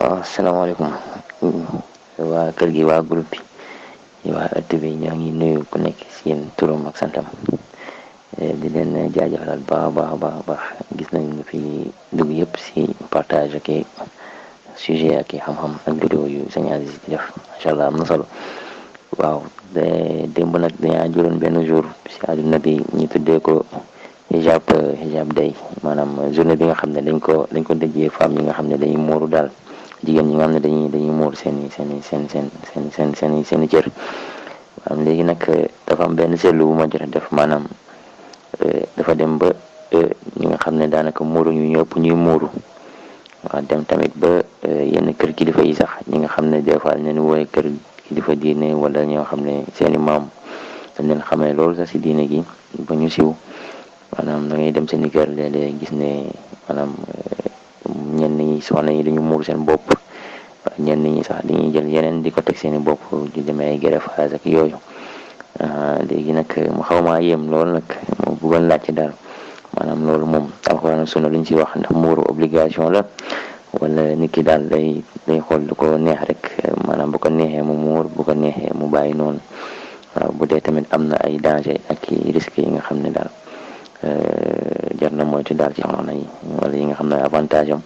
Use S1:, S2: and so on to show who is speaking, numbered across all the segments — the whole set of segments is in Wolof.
S1: asalaamaaleykum waa kër gi, waa groupe bi, waa ëtt bi, ñoo ngi nuyu ku nekk si yéen turam ak santam di leen jaajëfalal baax gis nañu fi dugg yëpp si partage ak sujet ak xam-xam ak vidéo yu Sëñ Aziz di def, macha allah am na solo. waaw démb nag dañaa juróon benn jour si àdduna bi ñu tuddee ko hijab day, maanaam journée bi nga xam ne dañ ko déjee femmes yi nga xam ne dañuy muuru daal, jigéen ñi nga xam ne dañuy muur seen cër. maanaam léegi nag dafa am benn seetlu bu ma jot a def, maanaam dafa dem ba ñi nga xam ne daanaka muuru ñu ñëpp ñuy muuru. waaw dem tamit ba yenn kër kilifa yi sax ñi nga xam ne des fois dañ leen wooye kër kilifa diine, wala ñoo xam ne seeni maam dañ leen xamee loolu sax si diine gi ba ñu siw. maanaam da ngay dem seeni kër léeg-léeg gis ne maanaam ñenn ñi soxna yi dañu muur seen bopp, ñenn ñi sax dañuy jël yeneen di ko teg seeni bopp di demee ay greffage ak yooyu. léegi nag mu xaw maa yéem loolu nag mu bëggoon laajte daal, maanaam loolu moom alxuraan ak sunna luñ ci wax, ndax muuru obligation la wala nit ki daal day xool du ko neex rek, maanaam bu ko neexee mu muur, bu ko neexee mu bàyyi noonu. waaw bu dee tamit am na ay danger ak i risques yi nga xam ne daal jar na moytu daal ci soxna yi, wala yi nga xam ne avantage am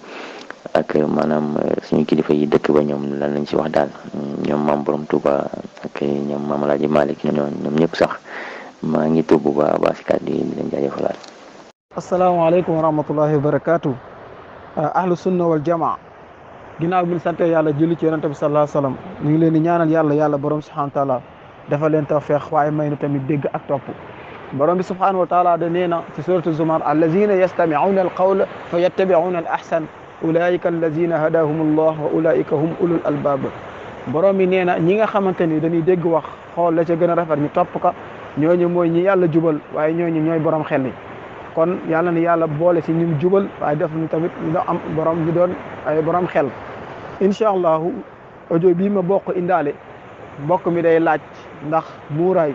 S1: ak maanaam suñu kilifa yi dëkk ba ñoom lan lañ ci wax daal, ñoom maam borom Touba ak ñoom maam Alaaji Malick ñoom ñëpp sax maa ngi tubb bu baax si kàddu yi di leen jaajëfalaat.
S2: asalaamaaleykum wa rahmatullahi wa barakaatu. ahlu sunna wal jamaa, ginnaaw bi ñu sante yàlla julli ci yonente bi sallallahu alayhi wa sallam, ñu ngi leen di ñaanal yàlla borom subhanahu wa taala dafa leen tawfeex, waaye may nu tamit dégg ak topp. borom bi subhanahu wa taala da nee na ci suratu zumar, allazina yastami'una alqawla fa yattabi'una al ahsan ulaika allazina hadahum allah wa ulaika hum ulul albab. borom bi nee na ñi nga xamante ni dañuy dégg wax xool la ca gën a rafet ñu topp ko, ñooñu mooy ñi yàlla jubal, waaye ñooñu ñooy borom xel yi. kon yàlla ni yàlla boole si ñun jubal, waaye def ñu tamit ñu am ñu doon ay borom xel. incha allahu audio bii ma bokk indaale, mbokk mi day laaj ndax muuraay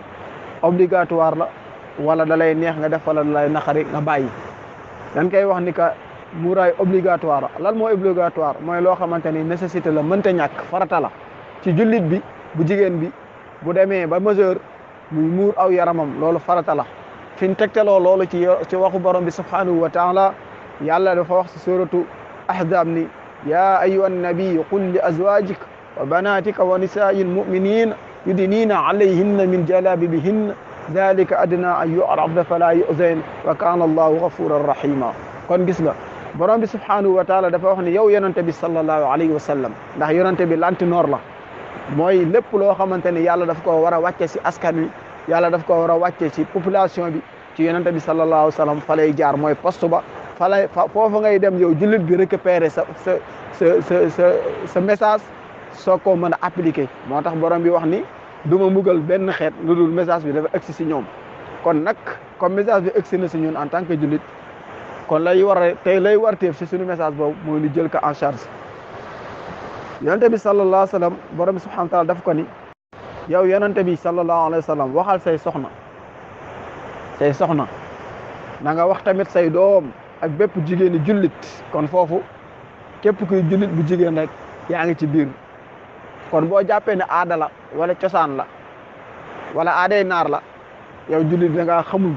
S2: obligatoire la wala da lay neex nga def, wala da lay naqari nga bàyyi. dañ koy wax ni que muuraay obligatoire la. lan mooy obligatoire? mooy loo xamante ni nécessité la, mënta ñàkk, farata la ci jullit bi. bu jigéen bi bu demee ba majeur muy muur aw yaramam, loolu farata la. fi ñu tegtaloo loolu ci waxu borom bi subhanahu wa taala, yàlla dafa wax ci suratu ahzab ni ya ayyuha nabiyu qul li azwajik wa banatika wa nisaai lmuminin yudnina alayhinna min jalabibihinna dalika adna an yu'rafna fala yu'zayn wa kana allahu ghafuran rahima. kon gis nga borom bi subhanahu wa taala dafa wax ni yow yonente bi sallallahu alayhi wa sallam, ndax yonente bi lantinoor la, mooy lépp loo xamante ni yàlla daf ko war a wàcce si askan wi, yàlla daf ko war a wàcce ci population bi, ci yonente bi sallallahu alayhi wa sallam fa lay jaar, mooy poste ba foofu ngay dem yow jullit bi récupérer sa message soo ko mën a appliquer. moo tax borom bi wax ni du ma mbugal benn xeet lu dul message bi dafa egsi si ñoom. kon nag comme message bi egsi na si ñun en tant que jullit, kon lay warteef si suñu message boobu mooy ñu jël ko en charge. yonente bi sallallahu alayhi wa sallam, borom bi subhanahu wa taala daf ko ni yow yonente bi sallallahu alayhi wa sallam waxal say soxna na nga wax tamit say doom ak bépp jigéeni jullit. kon foofu képp kuy jullit bu jigéen rek yaa ngi ci biir. kon boo jàppee ne aada la wala cosaan la wala aaday naar la, yow jullit da ngaa xamul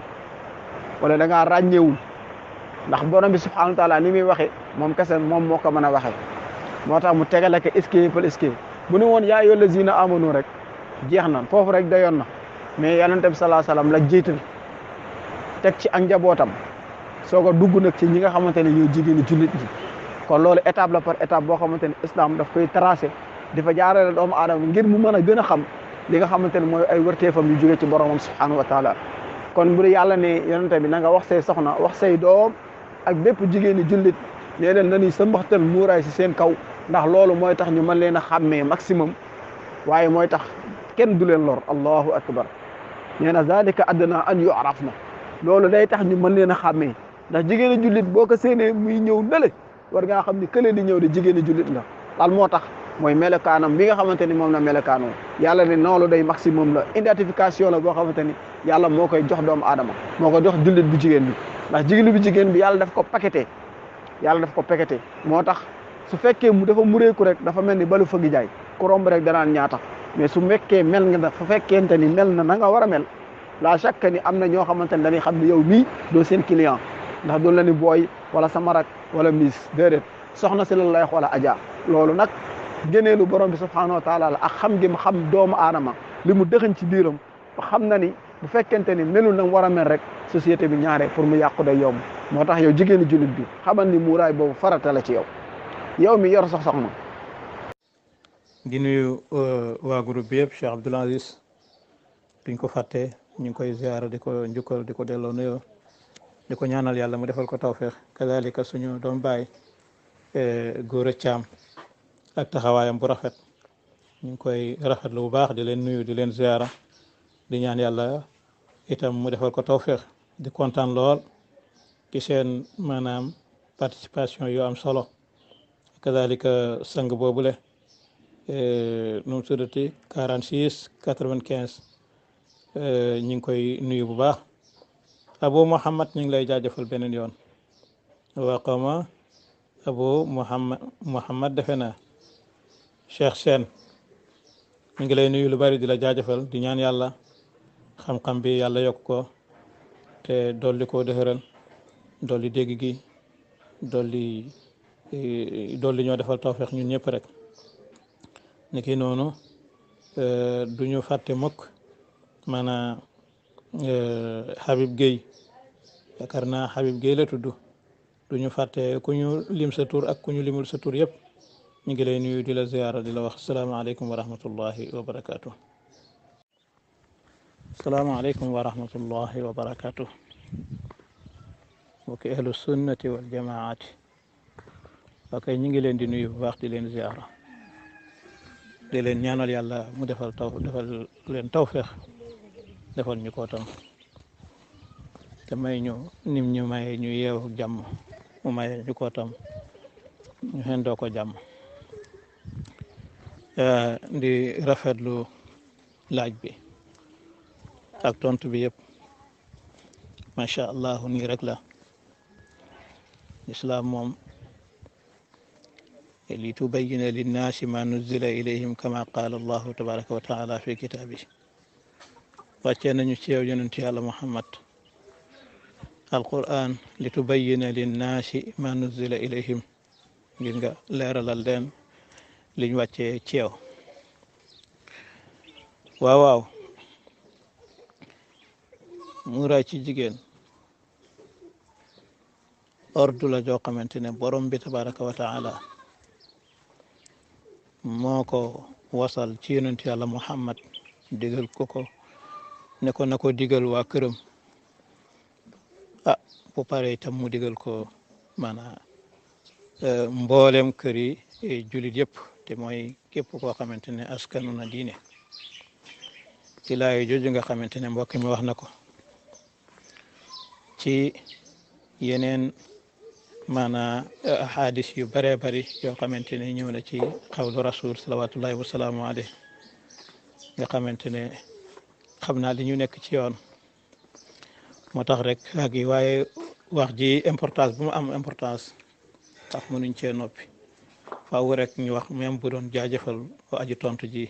S2: wala da ngaa ràññeewul, ndax borom bi subhanahu wa taala ni muy waxee moom kese moom moo ko mën a waxee. moo tax mu tegale ko escape par escape. bu nu woon yaa ayyuhal lazina amanu rek jeex na, foofu rek dayoon na, mais yonent bi sallallahu alayhi wasallam la jiital teg ci ak njabootam, soo ko dugg nag ci ñi nga xamante ne ñoo jigéeni jullit ji. kon loolu étape la par étape boo xamante ne islam daf koy tracé, di fa jaarale doomu aadama ngir mu mën a gën a xam li nga xamante ne mooy ay wërteefam yu jóge ci boromam subhanahu wa taala. kon bu yàlla ne yonent bi na nga wax say soxna, wax say doom ak bépp jigéeni jullit, nee leen nañuy sa mbaxtal muuraay si seen kaw, ndax loolu mooy tax ñu mën leen a xàmmee maximum, waaye mooy tax kenn du leen lor. allahu akbar. nee na zalika adna an yu'rafna, loolu day tax ñu mën leen a xàmmee, ndax jigéeni jullit boo ko séenee muy ñëw ndale, war ngaa xam ni kële di ñëw de jigéeni jullit la. daal moo tax mooy melokaanam bi nga xamante ni moom la melokaanoo. yàlla ne noonu day maximum la, identification la boo xamante ni yàlla moo koy jox doomu aadama, moo ko jox jullit bu jigéen bi. ndax jullit bu jigéen bi yàlla daf ko paqueté, moo tax su fekkee mu dafa mureeku rek dafa mel ni balu fëgg jaay ku romb rek danaan ñaata mais su mekkee mel nga dafa fekkente ni mel na nga war a mel la chaque ni am na ñoo xamante ne dañuy xam ne yow mii doo seen client ndax doon la ni booy wala sama rak wala miis déedéet soxna si lan lay wax wala aja loolu nag génneelu borom bi subhanahu wa taala la ak xam gi mu xam doomu aadama li mu dëxañ ci biiram xam na ni bu fekkente ni melul na war a mel rek société bi ñaare pour mu yàqu day yomb moo tax yow jigéenu jullit bi xamal ni muuraay boobu farata la ci yow mi yor sax soxna.
S3: di nuyu waa groupe bi yëpp Cheikh Abdoul Aziz duñ ko fàtte ñu ngi koy ziara di ko njukkal di ko delloo nuyoo di ko ñaanal yàlla mu defal ko tawfeex kazalika suñu doom baay Gora Thiam ak taxawaayam bu rafet ñu ngi koy rafetlu bu baax di leen nuyu di leen ziara di ñaan yàlla itam mu defal ko tawfeex di kontaan lool ci seen maanaam participation yu am solo kazalika sang boobule nu mu tuddati 46 95 ñu ngi koy nuyu bu baax Abu Muhammad ñu ngi lay jaajëfal beneen yoon waa qawma Abu Muhammad defe naa Cheikh Sène ñu ngi lay nuyu lu bari di la jaajëfal di ñaan yàlla xam-xam bi yàlla yokk ko te dolli koo dëxëral dolli dégg gi dolli ñoo defal tawfeex ñun ñëpp rek ni ki noonu du ñu fàtte mukk maanaam Habib Gueye yaakaar naa Habib Gueye la tudd du ñu fàtte ku ñu lim sa tur ak ku ñu limul sa tur yëpp ñu ngi lay nuyu di la ziyaara di la wax salaamaaleykum wa rahmatullahi wa barakaatu. salaamaaleykum wa rahmatullahi wa barakaatu. mbokki ahlu sunnati wal jamaati ok ñu ngi leen di nuyu bu baax di leen ziyaara di leen ñaanal yàlla mu defal leen tawfeex defal ñu ko tam te may ñu nim ñu may ñu yeewu jàmm mu may ñu ko tam ñu xendoo ko jàmm di rafetlu laaj bi ak tontu bi yëpp macha allah nii rek la islam moom li tubayyina linnaasi ma nuzila ilayhim kama qaala allahu tabaraka wa taala fi kitaabi wàccee nañu ci yow yonent yàlla muhammad alquran li tubayyina linnaasi ma nuzila ilayhim ngir nga leeralal leen liñ wàccee ci yow waaw muuraay ci jigéen ordre la joo xamante ne borom bi tabaraka wa taala moo ko wasal ci yonent yàlla muhammad digal ko ne ko na ko digal waa këram bu pare itam mu digal ko maanaam mboolem kër yi julit yëpp te mooy képp koo xamante ne askanu na diine ci laay jooju nga xamante ne mbokk mi wax na ko ci yeneen maanaam ahadis yu bëree bëri yoo xamante ne ñëw na ci xawlu rasul salawatullahi wasalaamu alayhi nga xamante ne xam naa li ñu nekk ci yoon moo tax rek ak yi waaye wax ji importance bu mu am importance tax mënuñ cee noppi faaw rek ñu wax même bu doon jaajëfal ko aji tontu ji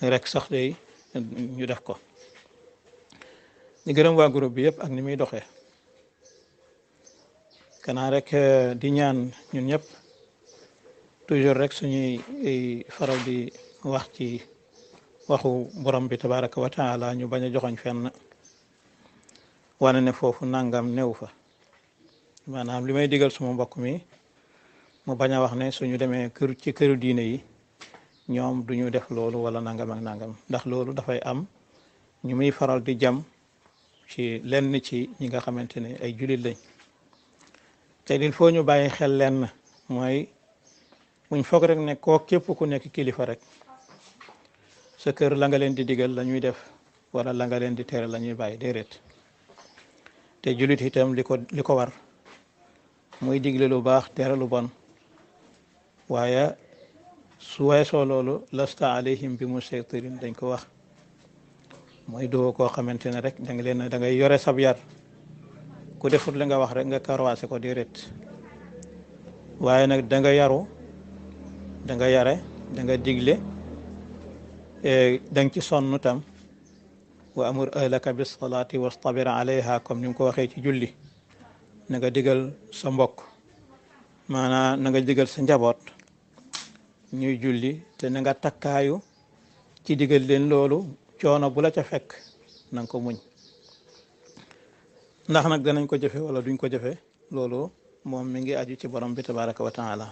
S3: rek sax day ñu def ko ñu gërëm waa groupe bi yëpp ak ni muy doxee kanaa rek di ñaan ñun ñëpp toujours rek suñuy faral di wax ci waxu borom bi tabaraka wa taala ñu bañ a joxoñ fenn wane ne foofu nangam néew fa maanaam li may digal suma mbokk mi mu bañ a wax ne suñu demee ci këru diine yi ñoom duñu def loolu wala nangam ak nangam ndax loolu dafay am ñu muy faral di jam ci lenn ci ñi nga xamante ne ay julit lañ te il faut ñu bàyyi xel lenn mooy muñ foog rek ne koo képp ku nekk kilifa rek sa kër la nga leen di digal la ñuy def wala la nga leen di tere la ñuy bàyyi déedéet te julit itam li ko war muy digle lu baax tere lu bon waaye su weesoo loolu lasta alayhim bi musaytirin dañ ko wax mooy doo koo xamante ne rek da ngay yore sab yar ku defut li nga wax rek nga karwaase ko déedéet waaye nag da nga yaru da nga yare da nga digle da nga ci sonn tam wa amur ahlaka bis salaati wastabir alayha comme ni mu ko waxee ci julli na nga digal sa mbokk maanaam na nga digal sa njaboot ñuy julli te na nga takkaayu ci digal leen loolu coono bu la ca fekk na nga ko muñ ndax nag danañ ko jëfe wala duñ ko jëfe loolu moom mi ngi aju ci borom bi tabaraka wa taala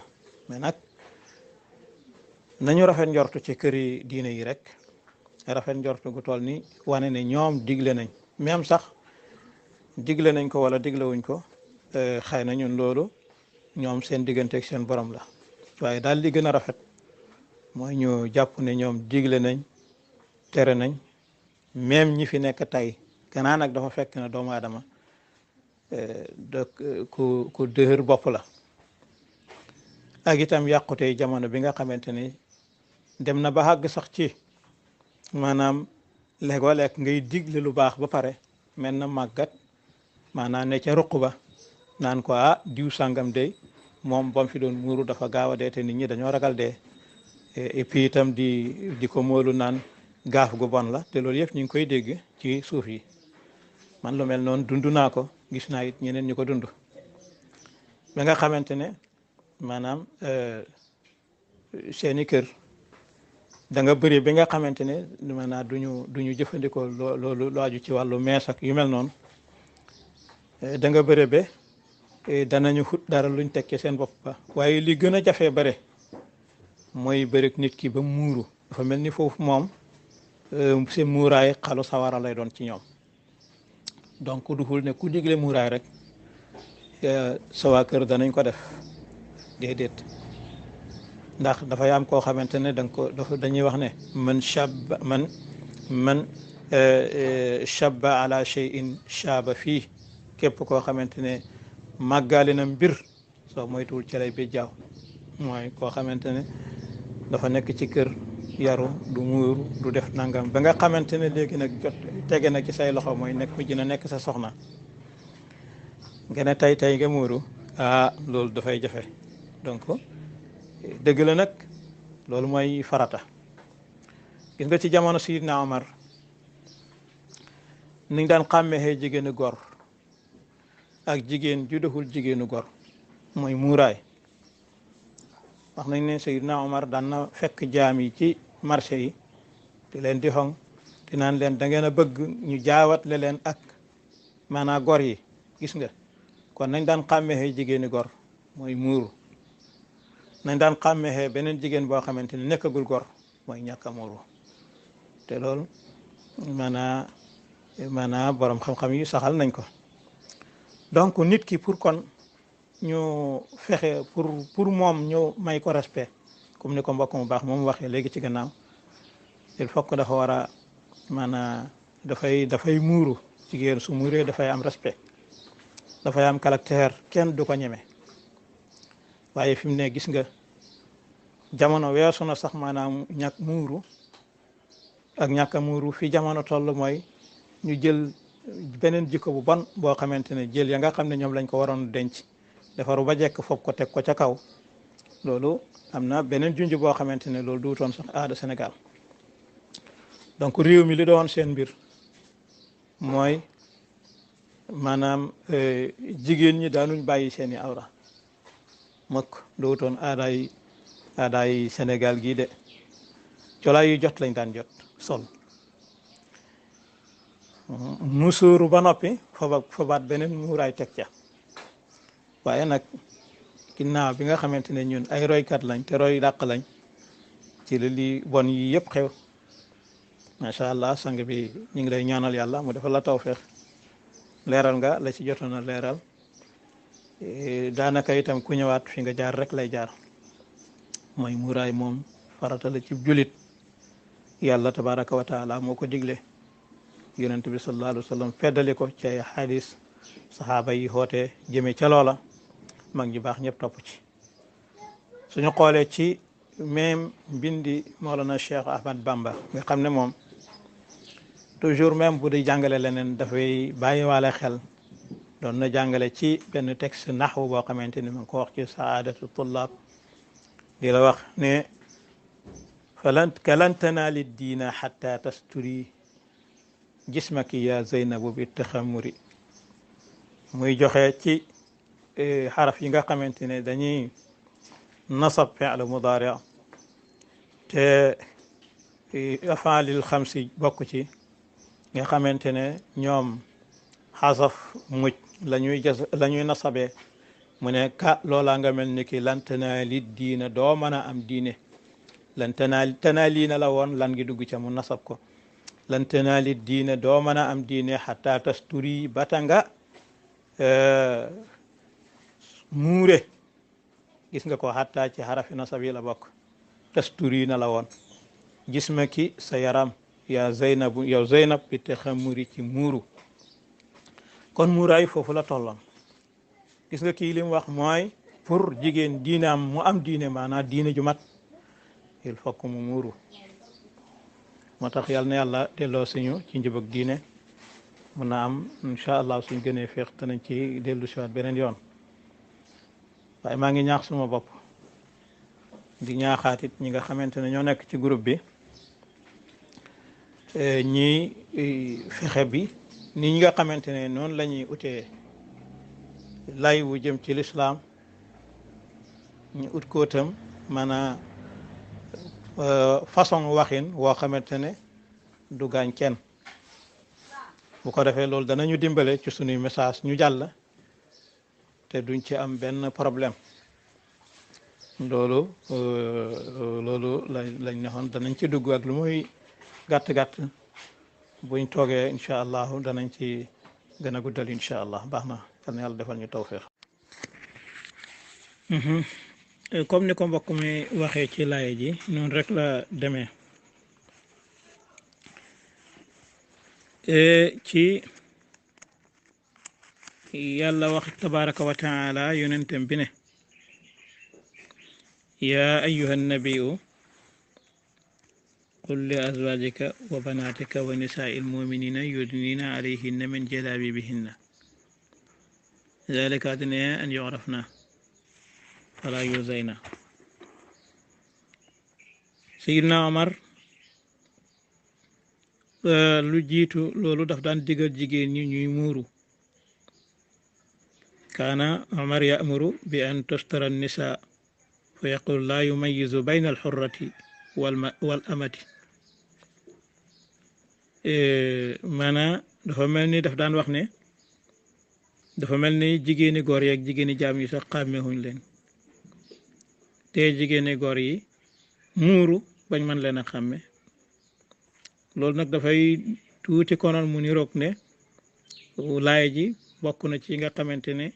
S3: mais nag nañu rafet njortu ci këri diine yi rek rafet njortu gu toll ni wane ne ñoom digle nañ même sax digle nañ ko wala diglewuñ ko xëy na ñun loolu ñoom seen digganteeg seen borom la waaye daal li gën a rafet mooy ñu jàpp ne ñoom digle nañ tere nañ même ñi fi nekk tey gannaaw nag dafa fekk na doomu aadama ku dëhër bopp la ak itam yàqutey jamono bi nga xamante ni dem na ba àgg sax ci maanaam léegoo-leeg ngay digle lu baax ba pare mel na màggat maanaam ne ca ruq ba naan ko diw sàngam de moom bam fi doon muuru dafa gaaw a dee te nit ñi dañoo ragal dee et puis itam di ko moolu naan gaaf gu bon la te loolu yëpp ñu ngi koy dégg ci suuf yi man lu mel noonu dund naa ko gis naa it ñeneen ñu ko dund ba nga xamante ne maanaam seeni kër da nga bëri bi nga xamante ne maanaam duñu jëfandikoo loolu lu aju ci wàllu mees ak yu mel noonu da nga bëri ba danañu xut dara luñ tekkee seen bopp ba waaye li gën a jafee bare mooy bëri nit ki ba muuru dafa mel ni foofu moom seen muuraay xalu sawara lay doon ci ñoom donc duxul ne ku digle muuraay rek sa waa kër danañ ko def déedéet ndax dafay am koo xamante ne dañuy wax ne man shabba ala shay'in shaba fii képp koo xamante ne màggaali na mbir soo moytuwul ci lay bi jaaw mooy koo xamante ne dafa nekk ci kër yaru du muuru du def nangam ba nga xamante ne léegi nag jot tege na ci say loxo mooy nekk mujj na nekk sa soxna nga ne tey nga muuru loolu dafay jafe donc dëgg la nag loolu mooy farata gis nga ci jamono Sidna Omar niñ daan xàmmee jigéenu gor ak jigéen ju deful jigéenu gor mooy muuraay wax nañ ne Seydina Omar daan na fekk jaam yi ci marché yi di leen di xong di naan leen da ngeen a bëgg ñu jaawatle leen ak maanaam gor yi gis nga kon nañ daan xàmmee jigéeni gor mooy muuru nañ daan xàmmee beneen jigéen boo xamante ne nekkagul gor mooy ñàkk a muuru te loolu maanaa borom xam-xam yi saxal nañ ko donc nit ki pour kon ñu fexe pour moom ñu may ko respect comme ni ko mbokk mu baax moom waxee léegi ci gannaaw il faut que dafa war a maanaa dafay muuru jigéen su muuree dafay am respect dafay am caractère kenn du ko ñeme waaye fi mu ne gis nga jamono weesu na sax maanaam ñàkk muuru ak ñàkk a muuru fi jamono toll mooy ñu jël beneen jikko bu bon boo xamante ne jël ya nga xam ne ñoom lañ ko waroon denc defaru ba jekk foog ko teg ko ca kaw loolu am na beneen junj boo xamante ne loolu duutoon sax aada Sénégal donc réew mi li doon seen mbir mooy maanaam jigéen ñi daanuñ bàyyi seeni awra mukk duutoon aadaay Sénégal gii de colaay yu jot lañ daan jot sol musóoru ba noppi fobaat beneen muuraay teg ca waaye nag ginnaaw bi nga xamante ne ñun ay roykat lañ te roy dàq lañ ci la li bon yi yëpp xew macha allah sang bi ñu ngi lay ñaanal yàlla mu defal la tawfeex leeral nga la ci jotoon a leeral daanaka itam ku ñëwaat fi nga jaar rek lay jaar mooy muuraay moom farata la ci julit yàlla tabaraka wa taala moo ko digle yonent bi sallallahu alayhi wa sallam feddali ko ci ay xadis saxaaba yi xoote jëme ca loola mag ñi baax ñëpp topp ci suñu xoolee ci même mbindi Mawlana Cheikh Ahmad Bamba nga xam ne moom toujours même bu di jàngale leneen dafay bàyyiwaale xel doon na jàngale ci benn texte naxwu boo xamante ni ma ngi ko wax ci saadatu tullaab di la wax ne falan tanaali diina xatta tasturi jismaki ya zeynabu bi taxamuri muy joxe ci xaraf yi nga xamante ne dañuy nasab fi'l mudaari te afaalil xamsi bokk ci nga xamante ne ñoom xasaf muj la ñuy nasabee mu ne ka loola nga mel ni ki lan tanaali diina doo mën a am diine lan tanaaliina la woon lan gi dugg ca mu nasab ko lan tanaali diina doo mën a am diine xataa tasturi bata nga muure gis nga ko xataa ci xarafi nasab yi la bokk tasturi na la woon gis ma ki sa yaram yaa Zeynabu yow Zeynab bi te xamuri ci muuru kon muuraay foofu la tolloon gis nga kii li mu wax mooy pour jigéen diinaam mu am diine maanaam diine ju mat il faut que mu muuru moo tax yàlla na yàlla delloo suñu ci njëb ak diine mun na am incha allah suñ gënee féex danañ ci dellu siwaat beneen yoon waaye maa ngi ñaax suma bopp di ñaaxaatit ñi nga xamante ne ñoo nekk ci groupe bi ñi fexe bi ni ñi nga xamante ne noonu la ñuy utee lay wu jëm ci lislaam ñu ut ko itam maanaam façon waxin woo xamante ne du gaañ kenn bu ko defee loolu danañu dimbale ci sunuy message ñu jàll te duñ ci am benn problème loolu lañ nexoon danañ ci dugg ak lu muy gàtt-gàtt buñ toogee incha allahu danañ ci gën a guddal incha allah baax na kan yàlla defal ñu tawfeex comme ni ko mbokk mi waxee ci laay ji noonu rek la demee ci yàlla wax tabaraka wa taala yonentem bi ne yaa ayuha nabiyu qul li azwajika wa banatika wa nisaai lmuminina yudnina alayhinna min jalabibihinna dalika adna an yurafna fala yuzayna sayidna Omar lu jiitu loolu daf daan digal jigéen ñi ñuy muuru kaana Omar ya'muru bi an tustara nisa fa yaqul laa yumayizu bayna alxurrati wal amati maanaam dafa mel ni daf daan wax ne dafa mel ni jigéeni góor yi ak jigéeni jaam yi sax xàmmeewuñ leen te jigéeni góor yi muuru bañ mën leen a xàmme loolu nag dafay tuuti konoon mu niroog ne laay ji bokk na ci nga xamante ne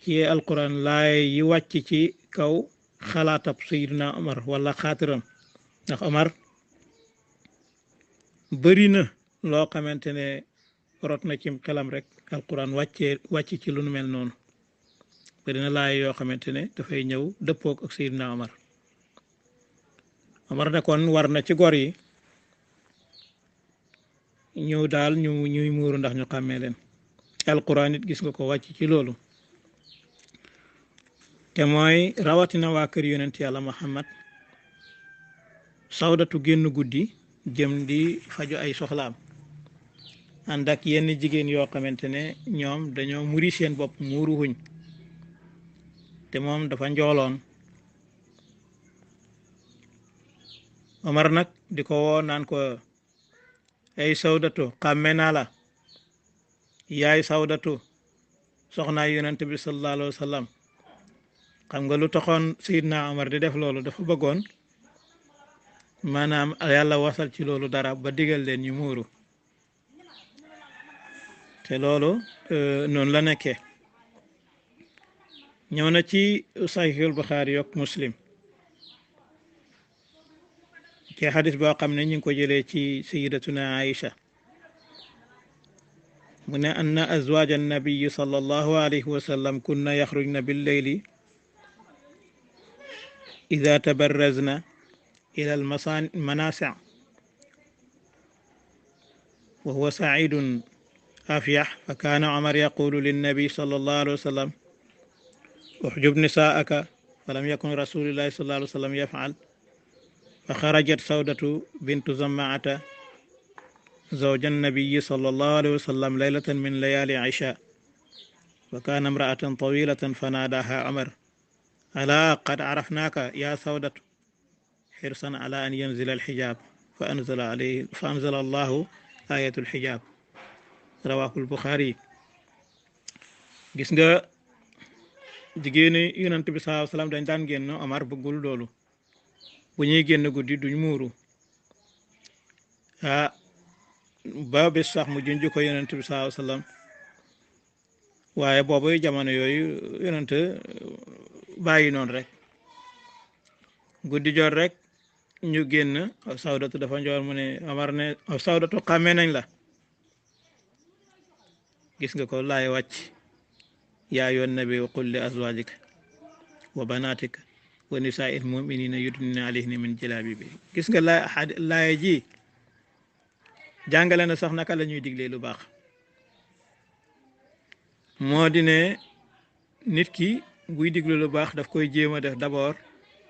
S3: ci alquran laay yi wàcc ci kaw xalaatab sayidina Omar wala xaatiram ndax Omar bëri na loo xamante ne rot na cim xelam rek alquran wàcc ci lu nu mel noonu bëri na laay yoo xamante ne dafay ñëw dëppoog ak sayidina Omar ne kon war na ci gor yi ñëw daal ñuy muuru ndax ñu xàmmee leen alquran it gis nga ko wàcc ci loolu te mooy rawatina waa kër yonent yàlla Muhammad sawdatu génn guddi jëm di faju ay soxlaam ànd ak yenn jigéen yoo xamante ne ñoom dañoo muri seen bopp muuru huñ te moom dafa njooloon Omar nag di ko woo naan ko ay sawdatu xàmme naa la yaay sawdatu soxnaay yonent bi sallallahu alayhi wa sallam xam nga lu taxoon Seydina Omar di def loolu dafa bëggoon maanaam yàlla wasal ci loolu dara ba digal leen ñu muuru te loolu noonu la nekkee ñëw na ci Sahihul Bukhari yok Muslim ci xadis boo xam ne ñu ngi ko jëlee ci sayidatuna Aïcha mu ne anna azwaaj annabiyi sallallahu alayhi wa sallam kunna yaxrujna billeyli ida tabarrazna ila almanasi wa huwa saidun أفيح فكان عمر يقول للنبي صلى الله عليه وسلم احجب نساءك فلم يكن رسول الله صلى الله عليه وسلم يفعل فخرجت سودة بنت زمعة زوج النبي صلى الله عليه وسلم ليلة من ليالي عشاء وكان امرأة طويلة فناداها عمر ألا قد عرفناك يا سودة حرصا على أن ينزل الحجاب فأنزل الله آية الحجاب رواه البخاري. gis nga jigéeni yonent bi sallallahu alayhi wasallam dañ daan génn Omar bëggul loolu bu ñuy génn guddi duñ muuru ba bés sax mu junj ko yonent bi sallallahu alayhi wasallam waaye boobu jamono yooyu yonent bàyyi noonu rek guddi jot rek ñu génn Sawdatu dafa njool mu ne Omar ne Sawdatu xàmmee nañ la gis nga ko laay wàcc yaa ayyuhan nabiyyu qul li azwaajika wa banaatika wa nisaa'il mu'miniina yudnina alayhinna min jalaabiibihinna gis nga laay ji jàngale na sax naka la ñuy diglee lu baax moo di ne nit ki buy digle lu baax daf koy jéem a def d'abord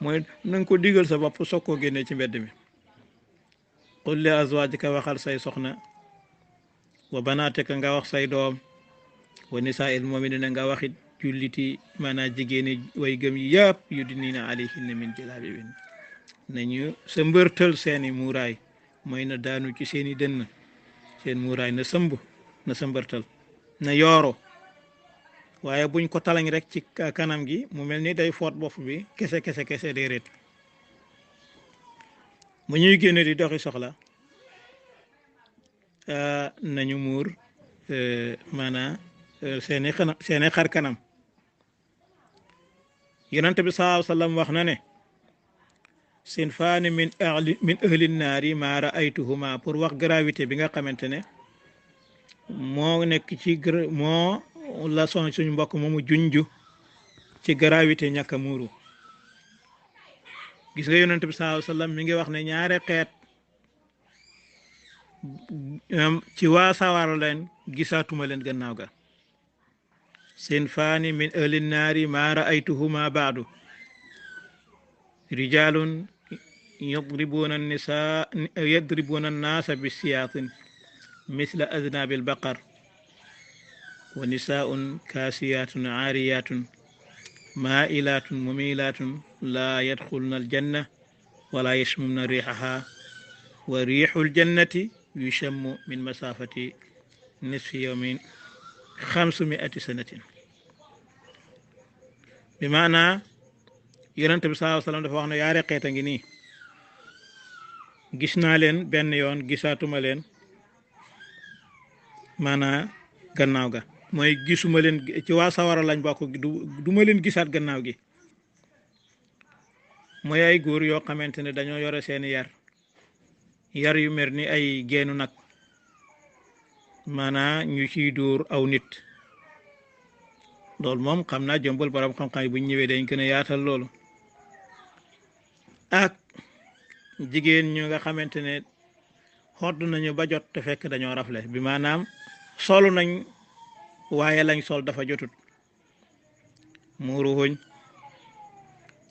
S3: mooy na nga ko digal sa bopp soog koo génnee ci mbedd mi qul li azwaajika waxal say soxna wa banaatika nga wax say doom wa nisaa'il mu'miniina nga waxit julliti maanaam jigéeni way gëm yi yëpp yudniina alayhinna min jalaabiibihinna nañu sa mbërtal seeni muuraay mooy na daanu ci seeni dënn seen muuraay na sëmb na sa mbërtal na yooro waaye buñ ko talañ rek ci kanam gi mu mel ni day foot bopp bi kese déedéet bu ñuy génne di doxi soxla nañu muur maanaam seeni xar kanam yonent bi sallallahu alayhi wa sallam wax na ne sinfaani min ahli naari ma raaytuhuma pour wax gravité bi nga xamante ne moo nekk ci moo la son suñu mbokk moomu junju ci gravité ñàkk a muuru gis nga yonent bi sallallahu alayhi wa sallam mi ngi wax ne ñaari xeet ci waa sawara leen gisaatuma leen gannaaw ga sinfaani min ahli naari ma raaytuhuma baadu rijalun yadribuna annaasa bisiyaatin misla aznaabi albaqar wa nisaa'un kaasiyaatun aariyaatun maa'ilaatun mumiilaatun laa yadxulna aljanna wala yashmumna riixaha wa riixu aljannati yushammu min masaafati nisfi yawmin 500 sanatin bi maanaa yonent bi sallallahu alayhi wa sallam dafa wax ne yaari xeet a ngi nii gis naa leen benn yoon gisaatuma leen maanaa gannaaw ga mooy gisuma leen ci waa sawara lañ bokk du ma leen gisaat gannaaw gi mooy ay góor yoo xamante ne dañoo yore seeni yar yu mer ni ay geenu nag maanaa ñu ciy dóor aw nit loolu moom xam naa jëmbal borom xam-xam yi bu ñu ñëwee dañ gën a yaatal loolu ak jigéen ñu nga xamante ne xodd nañu ba jot te fekk dañoo rafle bi maanaam solu nañ waaye lañ sol dafa jotut muuru huñ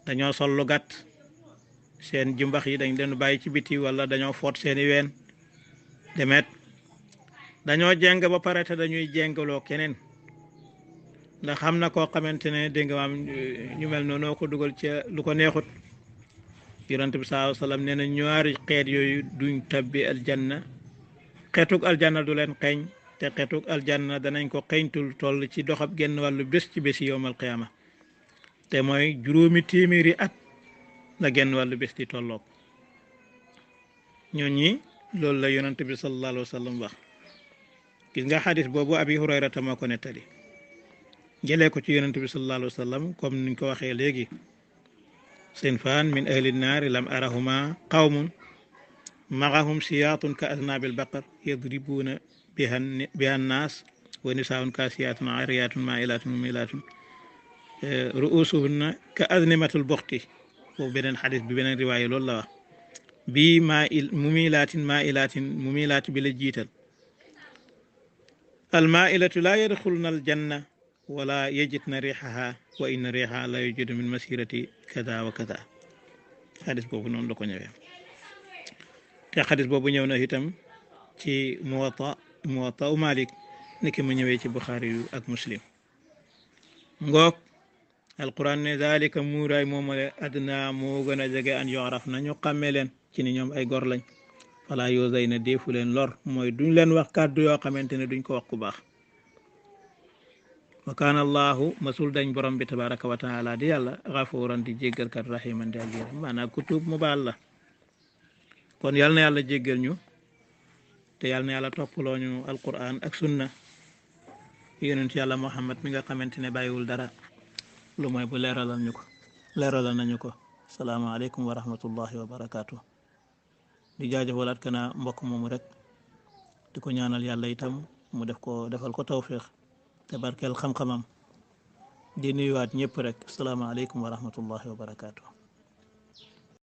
S3: dañoo sol lu gàtt seen jumbax yi dañ leen bàyyi ci biti wala dañoo foot seeni ween demet dañoo jeng ba pare te dañuy jengloo keneen ndax xam na koo xamante ne dégg nga maam ñu mel noonu ko dugal ca lu ko neexut yonent bi sallallahu alayhi wa sallam nee na ñaari xeet yooyu duñ tabbi aljanna xeetug aljanna du leen xeeñ te xeetug aljanna danañ ko xeeñtul toll ci doxab genn wàllu bés ci bési yowmal qiyaama te mooy 6 téeméeri at la genn wàllu bés di tolloog ñooñi loolu la yonent bi sallallahu alayhi wa sallam wax gis nga xadis boobu abi hurayrata moo ko nettali jëlee ko ci yonent bi sallallahu alayhi wa sallam comme niñ ko waxee léegi sinfaan min ahli naari lam arahuma qawmun معهم سياط كأذناب البقر يضربون بها الناس ونساء كاسيات عاريات مائلات مميلات رؤوسهن كأذنمة البخت وبين حديث بين رواية الله بي مائلات مميلات بلا جيتل almailatu la yadxulna aljanna wala yajidna riixaha wa inna riixaha la yujidu min masirati kada wa kada xadis boobu noonu la ko ñëwee te xadis boobu ñëw na itam ci muwatta u malik niki mu ñëwee ci buxaari yu ak muslim ngoog alquran ne dalika muuraay moomale adna moo gën a jege an yoraf nañu xàmmee leen ci ni ñoom ay gor lañ fala yosay na deefu leen lor mooy duñ leen wax kàddu yoo xamante ne duñ ko wax ku baax wa kaana allahu masul dañ borom bi tabaraka wa taala di yàlla xafuuran di jéggalkat rahiman di ak yërëm maanaam ku tuub mu baal la kon yal na yàlla jéggal ñu te yal na yàlla toppaloo ñu alquran ak sunna yonent yàlla muhammad mi nga xamante ne bàyyiwul dara lu mooy bu leeralal nañu ko salaamaaleykum wa rahmatullahi wa barakaatu di jaajëfalaat kana mbokk moomu rek di ko ñaanal yàlla itam mu defal ko tawfiq te barkeel xam-xamam di nuyuwaat ñëpp rek salaamaaleykum wa rahmatullahi wa barakaatu